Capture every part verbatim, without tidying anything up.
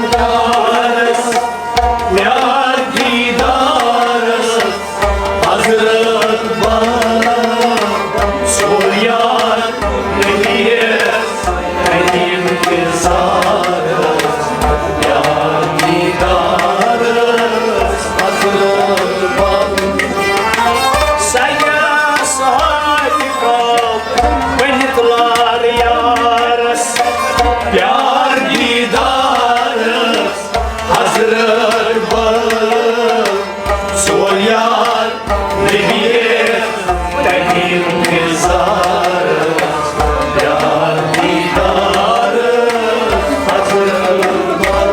دیدارس، یار دیدارس، حضرت بل سوریان نبیس انتظارس، یار دیدارس، حضرت بل سیاح صادقہ بٔنِتھ لار یارس، پیار دیدارس، حضرت بل سوریان نبیس تمہِ انتظارس، پیار دیدارس، حضرت بل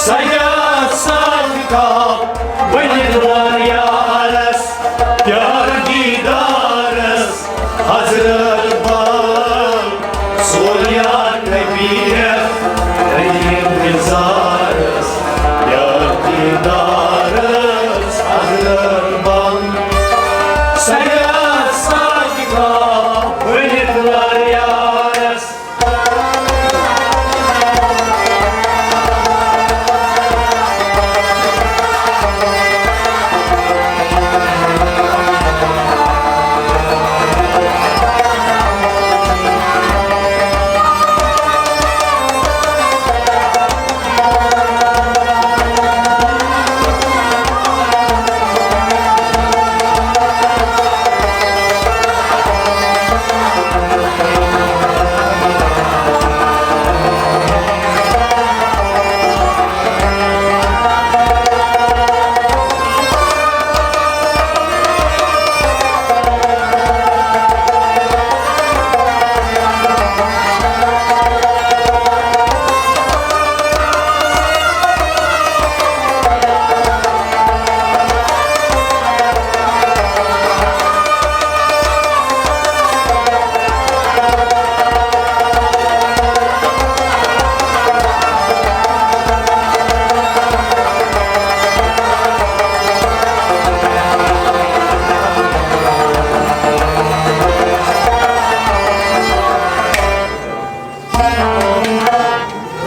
سجاد صادقہ بٔنِتھ لار یارس، پیار دیدارس، حضرت بل سوریان نبیس انتظارس، یار دیدارس، حضرت بل سیاح صادقہ بٔنِتھ لار یارس۔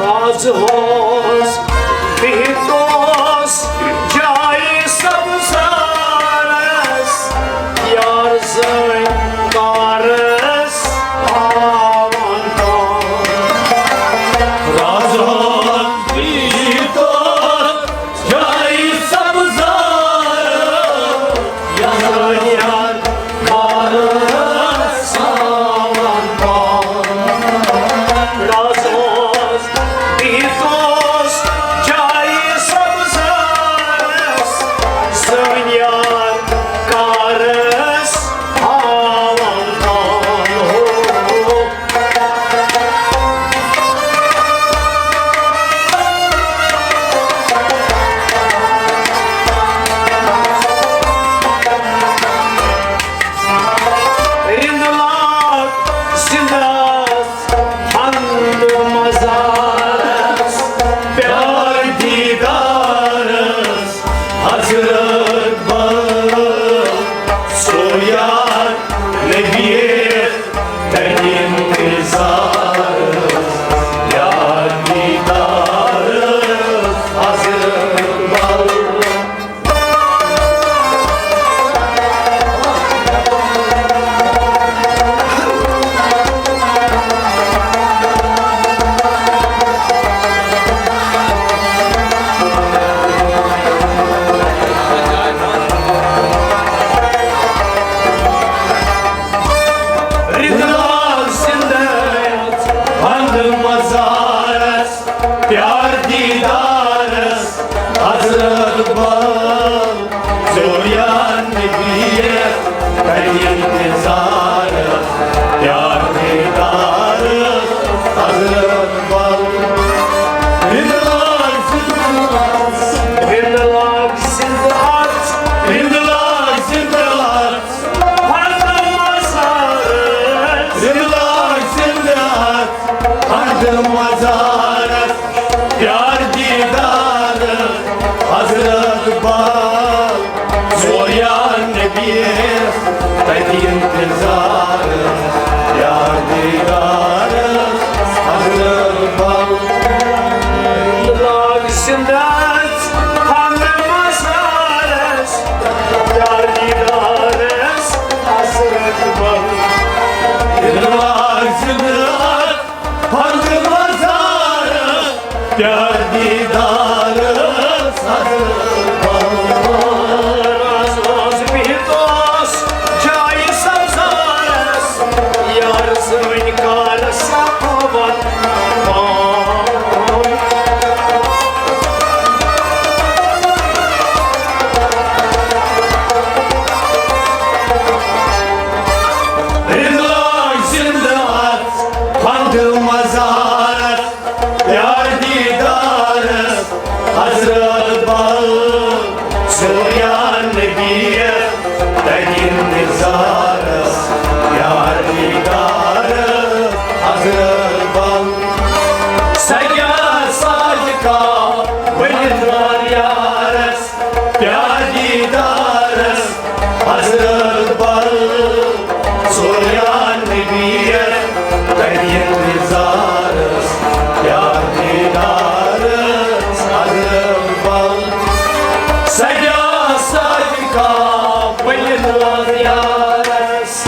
راز اوس بِہِتھ اوس جایہِ سبزارس، یار زٲنۍ کارس ہاوان پان۔ راز اوس بِہِتھ اوس جایہِ سبزارس، یار کارس ہاوان پان۔ راز اوس بِہِتھ اوس جایہِ سبزارس، زٲنۍ یار کارس ہاوان پان۔ ہو، ہو۔ رِنٛدٕ لال زِنٛدٕ آس پنٛد مزارس، پیار دیدارس، حضرت بل سوریان نبی تمہِ انتظارس، پیار دیدارس، حضرت بل تَتہِ اِنتِظار یار دیٖدار حضرت بل۔ لاگ زِنٛدٕ اَژ پنٛد مزارس، یار دیٖدارس حضرت بل۔ لاگ زِنٛدٕ اَژ پنٛد مزارس، یار دیٖدارس حضرت بل۔ راز راز بِہِتھ اوس جایہِ سبزارس، یار زٲنۍ کارس سخاوت۔ رضا زِنٛدٕ اَژ پنٛد مزارس، یار دیٖدارس حضرت بل۔ سوریان نبی تَتہِ اِنتِظارس، یار دیٖدارس حضرت بل۔ سجا صادقہ ؤنِتھ یارس، یار دیٖدارس حضرت بل۔ سوریان نبی تَتہِ اِنتِظارس، یار دیٖدارس حضرت بل۔ سجا صادقہ ؤنِتھ یارس۔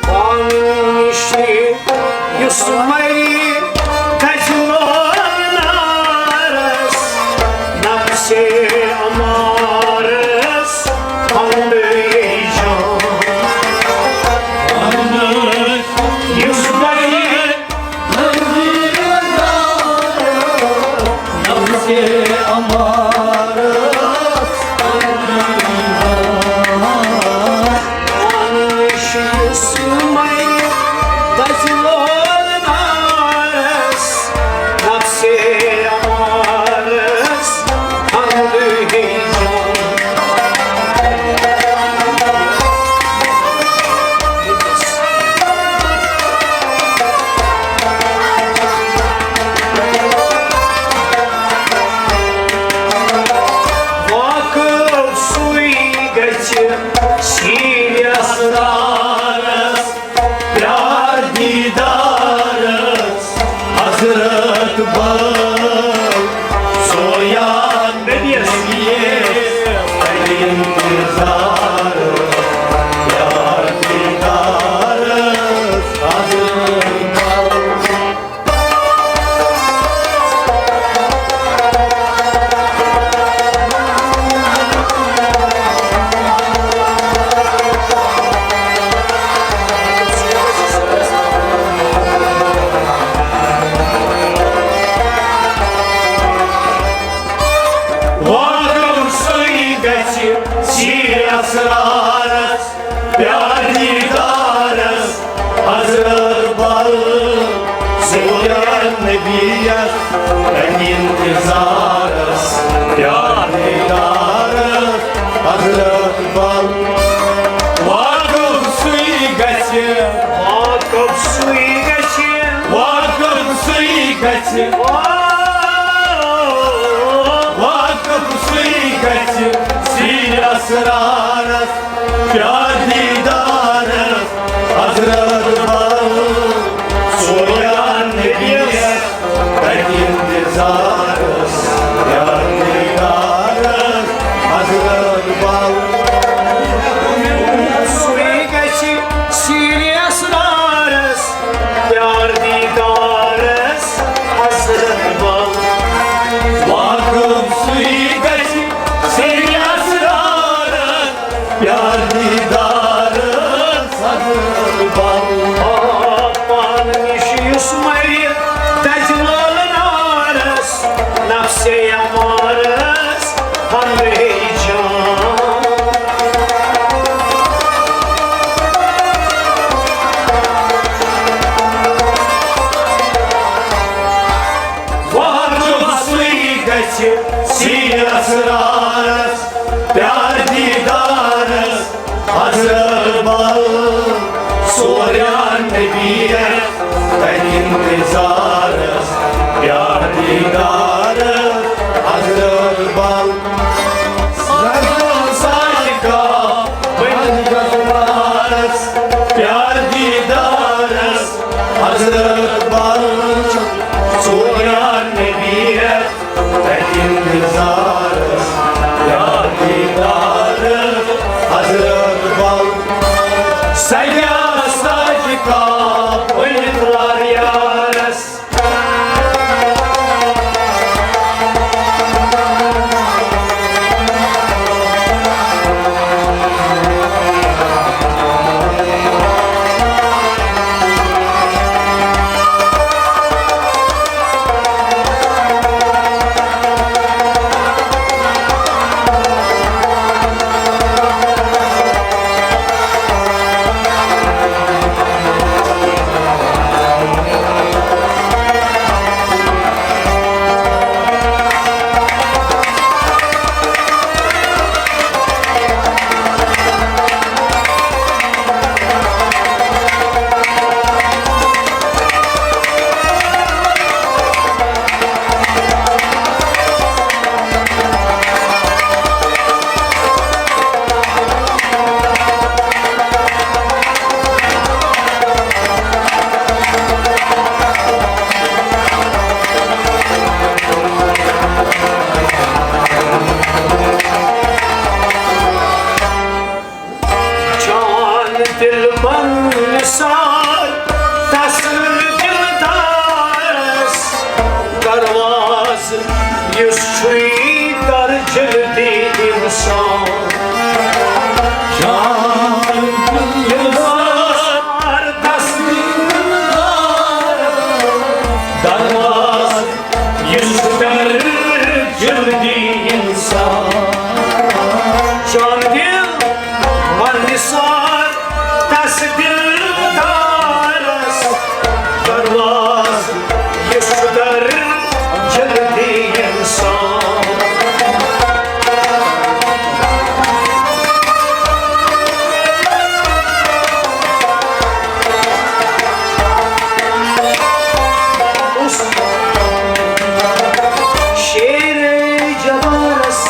پانہٕ نِش یُس مَرِ گژھِ لوگ نارس، نفسِ امارس پنٛدٕے جان۔ یُس مَرِ واقف سُے گژھِ سیٖرِ اسرارس، پیار دیٖدارس حضرت بل۔ سویان نبیس اِنتظار، پیار دیٖدارس حضرت بل۔ واقف سُے گژھِ سیٖرِ اسرارس، پیار دیٖدارس حضرت بل۔ سویان نبیس اِنتظارس، پیار دیٖدارس حضرت بل۔ واقف سُے گژھِ، واقف سُے گژھِ، واقف سُے گژھِ، واقف سُے گژھِ سیٖرِ اسرارس، پیار دیٖدارس حضرت بل۔ سیرِ اسرارس، پیار دیدارس، حضرت بل۔ واقف سُے گژھِ سیرِ اسرارس، پیار دیدارس، حضرت بل۔ آ، پانہٕ نِش یُس مرِ دجلال نارس، نفسِ امارس، ہمرے جان۔ واجب سُے گژھِ سیرِ اسرارس، پیار دیدارس، حضرت بل۔ سوریان نبی تتہِ انتظارس، پیار دیدارس، حضرت بل۔ زردال صادقہ بٔنۍ گزارس، پیار دیدارس، حضرت بل۔ سوریان نبی تتہِ انتظارس، پیار دیدارس، حضرت بل۔ سجا صادقہ بٔنۍ لار یارس۔ جان دل بن نثار، تسل دلدارس، دروازٕ یُس چھُے در جلدی انسان۔ جان دل نثار، تسل دلدارس، دروازٕ یُس در جلدی انسان۔ جان دل بن نثار، تسل دلدارس، دروازٕ یُس در جلدی انسان۔ شیرِ جبارس،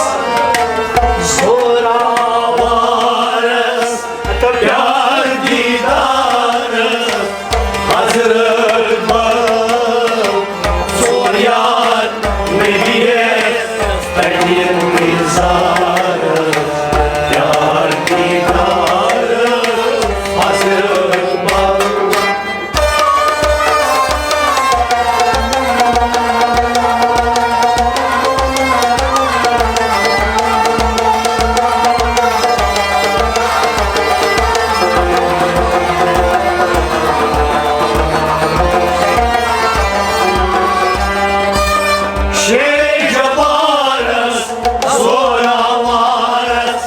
زوراوارس، پیار دیدارس، حضرت بل۔ سوریان نبی تتہِ انتظارس، پیار دیدارس، حضرت بل۔ شیرِ جبارس، زوراوارس،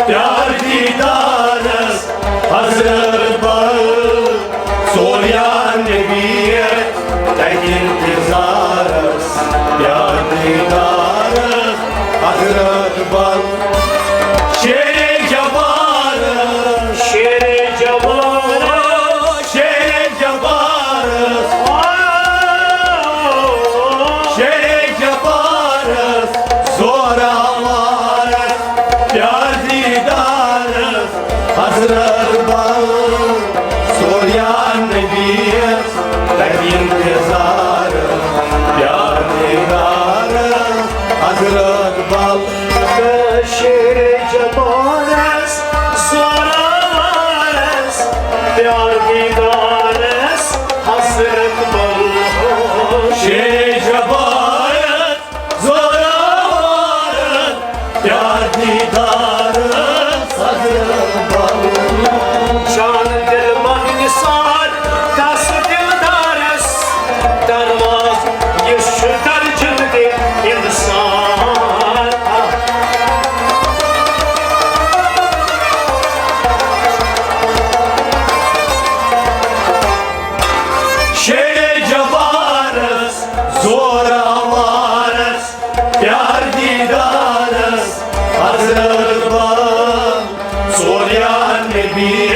پیار دیدارس، حضرت بل۔ سوریان نبی تتہِ انتظارس، پیار دیدارس، حضرت بل۔ شیرِ جبارس، شیرِ جبارس، شیرِ جبارس، شیرِ جبارس، زوراوارس، پیار دیدارس، حضرت بل۔ سوریان نبی تتہِ انتظارس، پیار دیدارس، حضرت بل۔ شیرِ جبارس، زوراوارس، پیار دیدارس حضرت بل ہو۔ شے جبارس زوراوارس پیار دیدارس حضرت بل ہو۔ جان دل بن نثار تس دلدارس دروازٕ یُس چھُ درجن دے انسان۔ شیرے جبارس زوراوارس پیار دیدارس حضرت بل سوریان نبی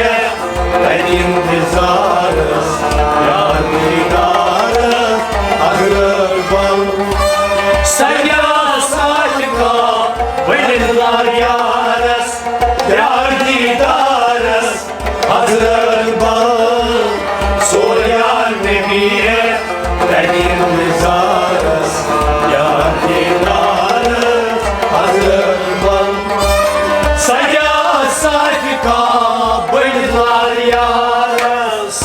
تتہِ انتظارس پیار دیدارس حضرت بل سجا ساجکا ولدار یارس پیار دیدارس حضرت بل سوریان نبی تتہِ انتظارس پیار دیدارس حضرت بل سجا ساجکا ولدار یارس۔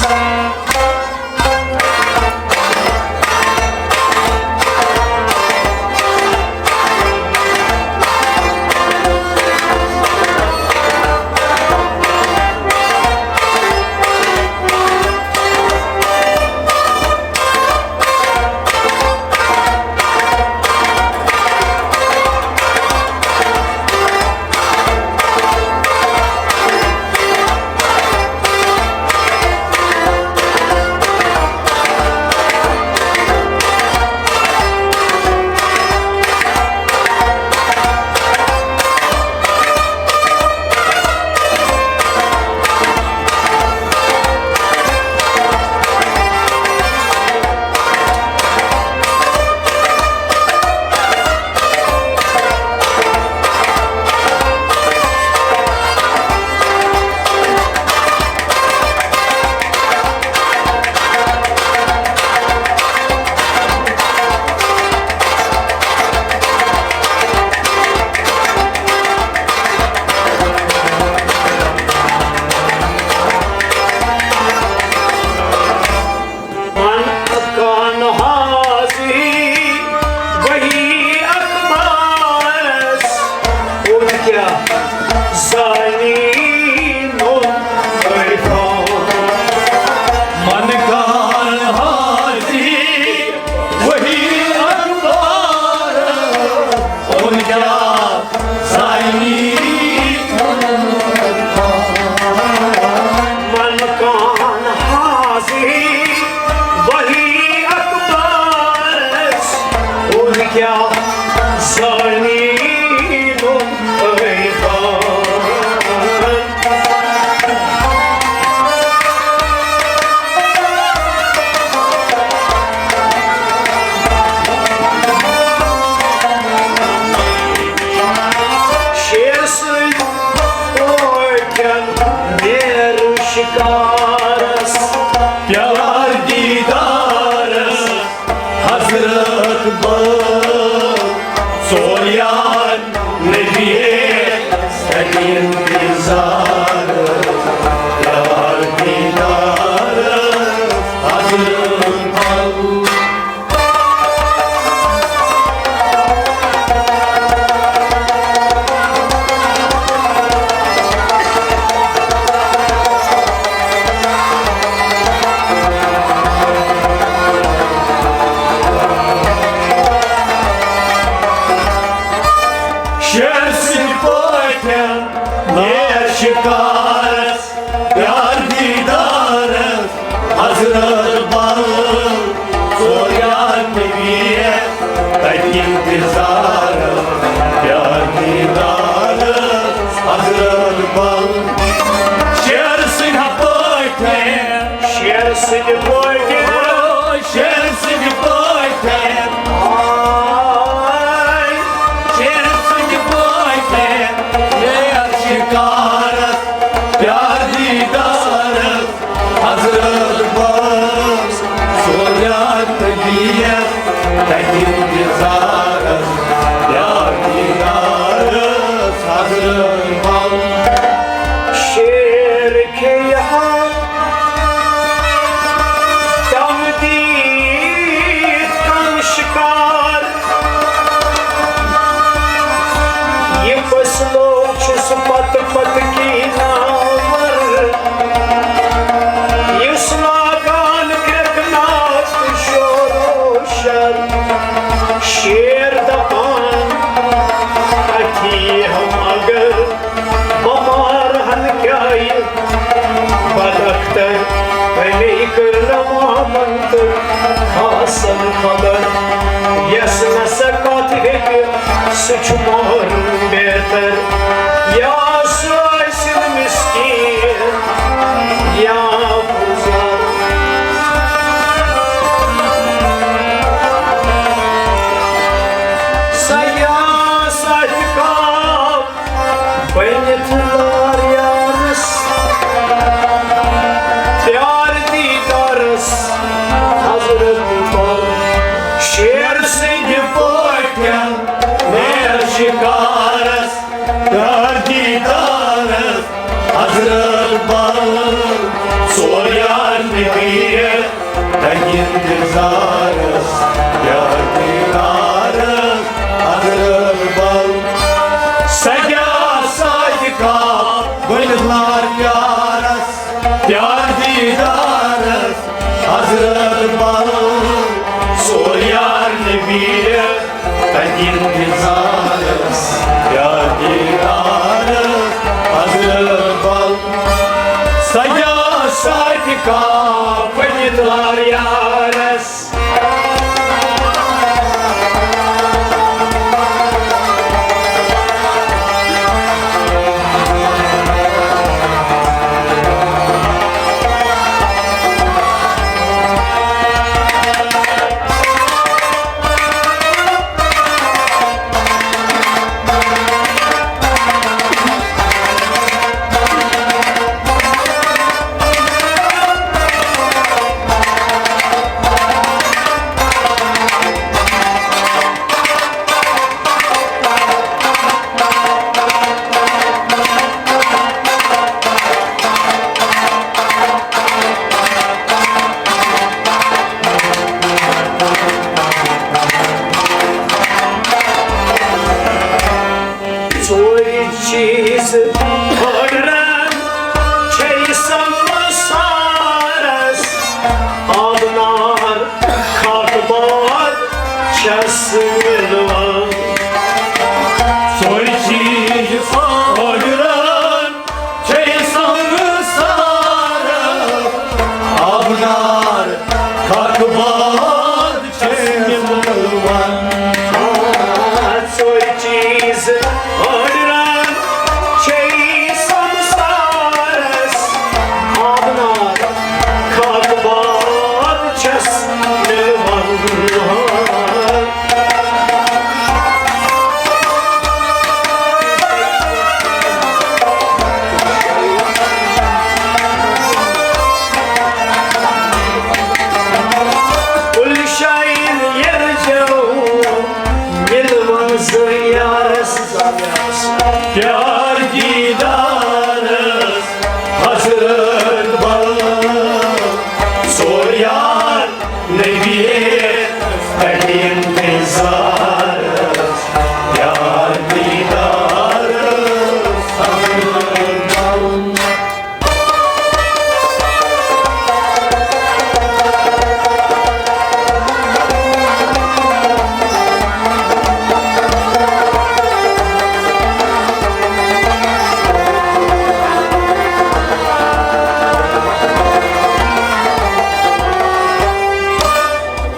تٔمۍ کٔر نہٕ محمد تہٕ خاصن خبر۔ یس نسا کتھ ہیٚکہِ، سُہ چھُ مورُن بہتر۔ یا سُہ ٲسِن مسکین یا پُرزر۔ سیاست کا بٔنِتھ لاریارس، پیار دیدارس حضرت بل۔ شیر سٕنٛدِ پٲٹھۍ میر شکارس، پیار دیدارس حضرت بل۔ سوریان میر تنگ انتظارس، پیار دیدارس حضرت بل۔ سجا ساجکا بٔنِتھ لاریارس، پیار دیدارس حضرت بل۔ سوریان میر تنگ انتظارس، پیار دیدارس حضرت بل۔ سجا ساجکا بٔنِتھ لاریارس۔ ژورِ چیٖز ہٲڈرَن چھے سمسارس، آبنار خاک باد چھس مِلوان۔ ژورِ چیٖز ہٲڈرَن چھے سمسارس، آبنار خاک باد چھس مِلوان۔ ژورِ چیٖز ہٲڈرَن چھے سمسارس، آبنار خاک باد چھس مِلوان۔ کُل شاین یرجو ییٚلہِ منٛزٕ یارس پیار دیدارس حضرت بل۔ سوریان نبی تہٕ انتظارس، پیار دیدارس حضرت بل۔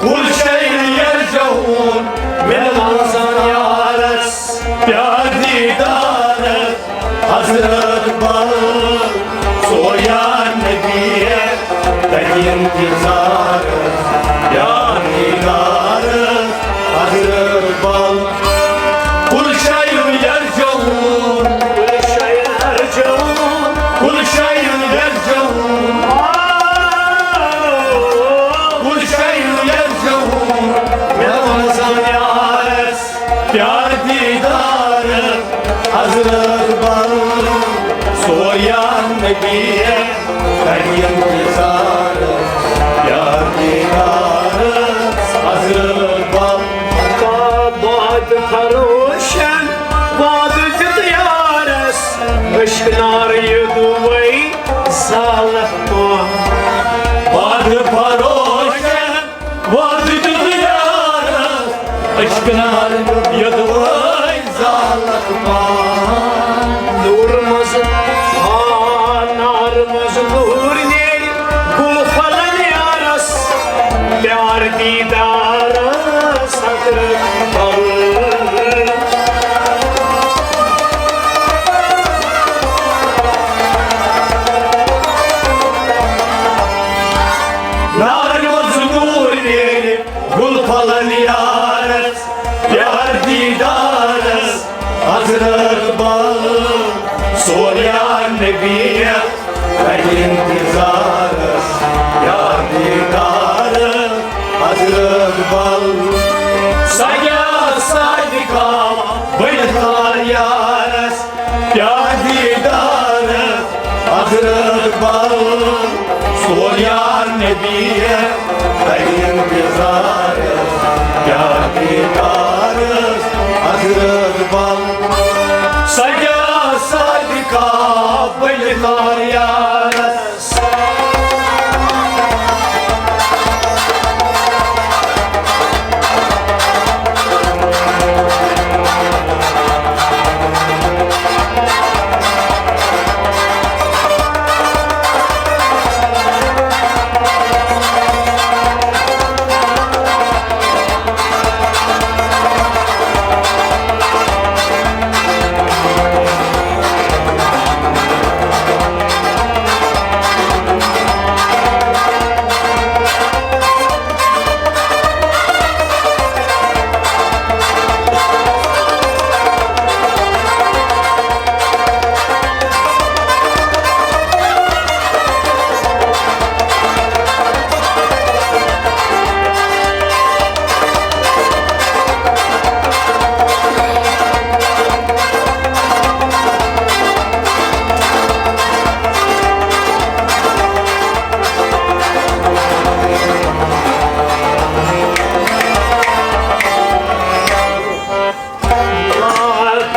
کُل شے یرجعون مِلوان یارس، پیار دیدارس حضرت بل۔ سوریان نبی تہٕ انتظارس، پیار دیدارس حضرت بل۔ کُل شے یرجعون، کُل شے یرجعون، کُل شے یرجعون، کُل شے یرجعون مِلوان یارس، پیار دیدار حضرت بل۔ سوریان نبی تہٕ انتظارس، پیار دیدار حضرت بل۔ تا باد فروشن وعدٕ دیُت یارس، عشق نار یوٚدوَے زالکھ پان۔ باد فروشن وعدٕ دیُت یارس، عشق نار یوٚدوَے زالکھ پان۔ نوٗر منٛز، آ، نار منٛز نوٗر نیرِ، بل۔ سجا صادقہ بٔنِتھ لار یارس، پیار دیدارس حضرت بل۔ سوریان نبی تہٕ انتظارس، پیار دیدارس حضرت بل۔ سجا صادقہ بٔنِتھ لار یارس۔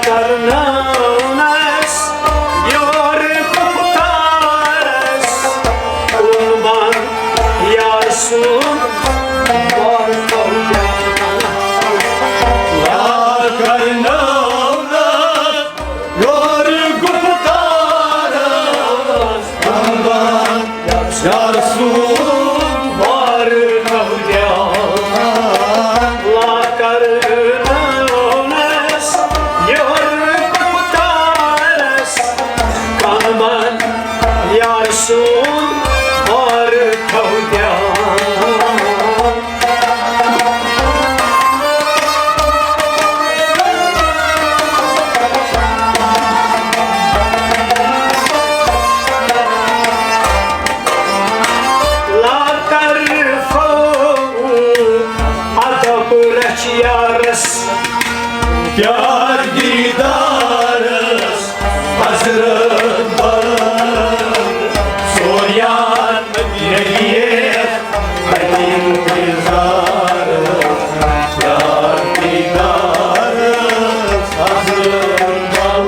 کرناونس یور گفتارس، قربان یار سُنٛد بار۔ کرناونس یور گفتارس، قربان یار سُنٛد بار۔ لا کرناونس یور گفتارس، قربان یار سُنٛد بار۔ لا طرفو ادب رچھ یارس، پیار دیدارس حضرت بل۔ سوریان نبی انتظارس، پیار دیدارس حضرت بل۔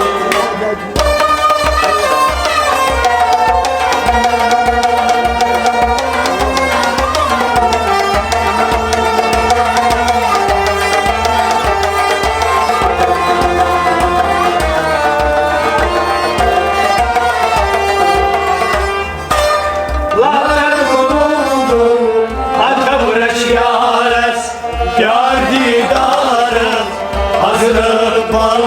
ادب رچھ یارس، پیار دیدارس حضرت بل۔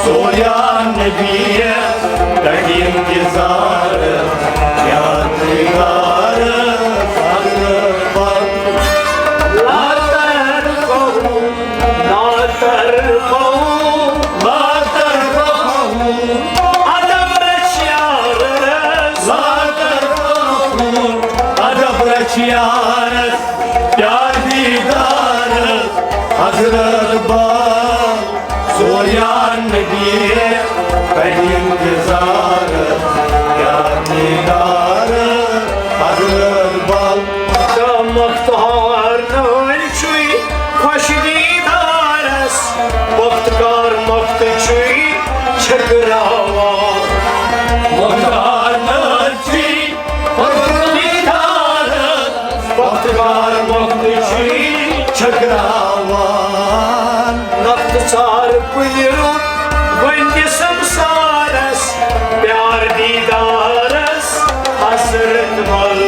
سوریان نبی تہٕ انتظارس، پیار دیدارس حضرت بل۔ لا طرفو، لا طرفو، لا طرفو ادب رچھ یارس، لا طرفو ادب رچھ یارس، پیار دیدارس حضرت بل۔ سوریان نبی تہٕ انتظارس، پیار دیدارس حضرت بل۔ مختار نٲلۍ چھُے خۄش دیدارس، مختار مۄکھتہٕ چھُے چھٔکراوان۔ مختار نٲلۍ چھُے خۄش دیدارس، مختار مۄکھتہٕ چھُے چھٔکراوان۔ نۄقطہٕ ژار کُلہِ رُت وۄنۍ تہِ سمسارس، پیار دیدارس حضرت بل۔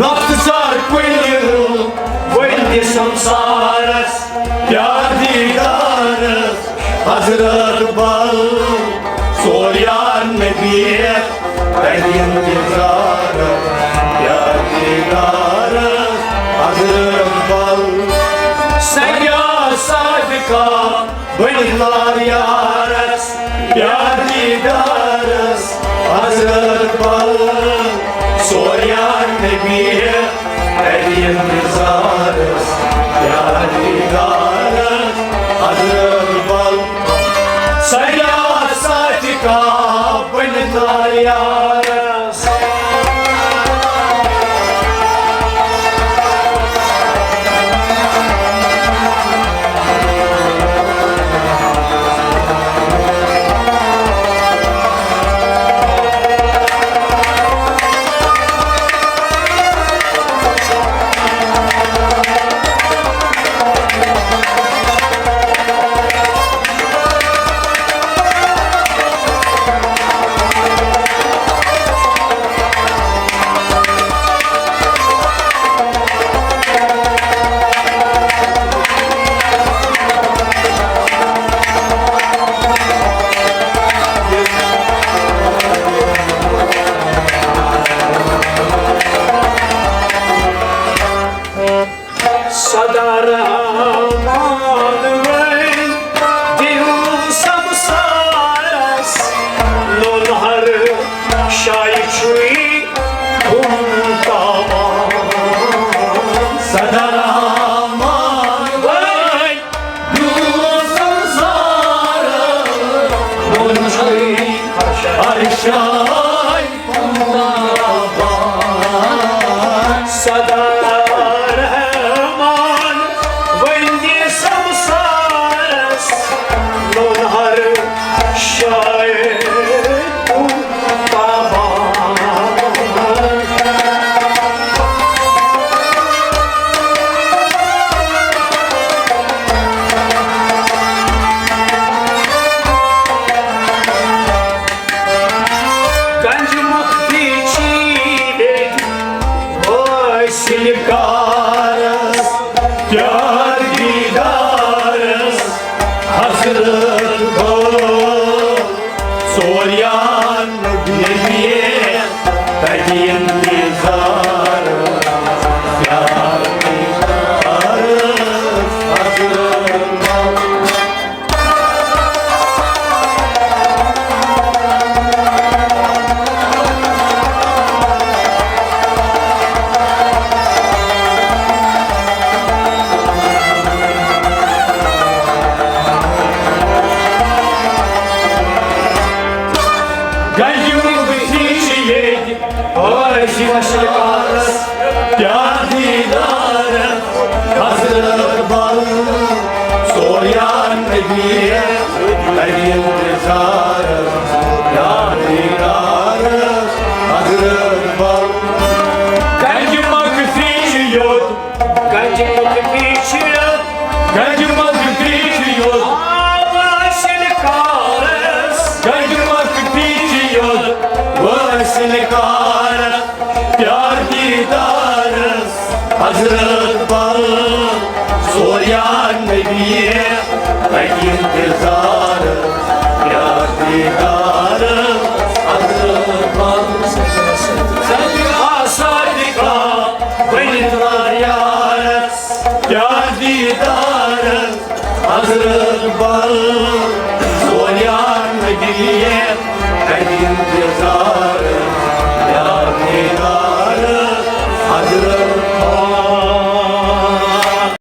نۄقطہٕ ژار کُلہِ رُت وۄنۍ تہِ سمسارس، پیار دیدارس حضرت بل۔ سوریان نبی تہٕ انتظارس، پیار دیدارس حضرت بل۔ سجا صادقہ بٔنِتھ لار یارس، پیار دیدارس حضرت بل، سوریان نبی ہے تیری انتظارس۔ پیار دیدارس حضرت بل، سیا ساتھ کا بن تاریارس۔ صدا رحمان وۄنۍ دِیِو سمسارس، نوٚن ہر شایہِ چھُے ہُم تاوان۔ صدا رحمان وۄنۍ دِیِو سمسارس، نوٚن چھُے ہر شایہِ صدا رحمان وندِ سمسارس، نوٚن ہر شایہِ تاوان۔ گنج مخفی چھی بیگ حاصل کارس، پیار دیدارس حضرت بل، سوریان نبی تتی انتظار، پیار دیدارس حضرت بل۔ گنجہِ مخفی چھی بیگ حاصل کارس، پیار دیدارس حضرت بل، سوریان نبی تتی انتظارس، پیار دیدارس حضرت بل۔ گنجہِ مخفی چھی یوت، گنجہِ مخفی چھی یوت، گنجہِ مخفی چھی یوت، حاصل کارس، گنجہِ مخفی چھی یوت، حاصل کارس، پیار دیدارس حضرت بل، سوریان نبی تتی انتظارس، پیار دیدارس حضرت بل۔ سنگ آسا دکھا بن تاریارس، پیار دیدارس حضرت بل، سوریان نبی تتی انتظار، پیار دیدار حضرت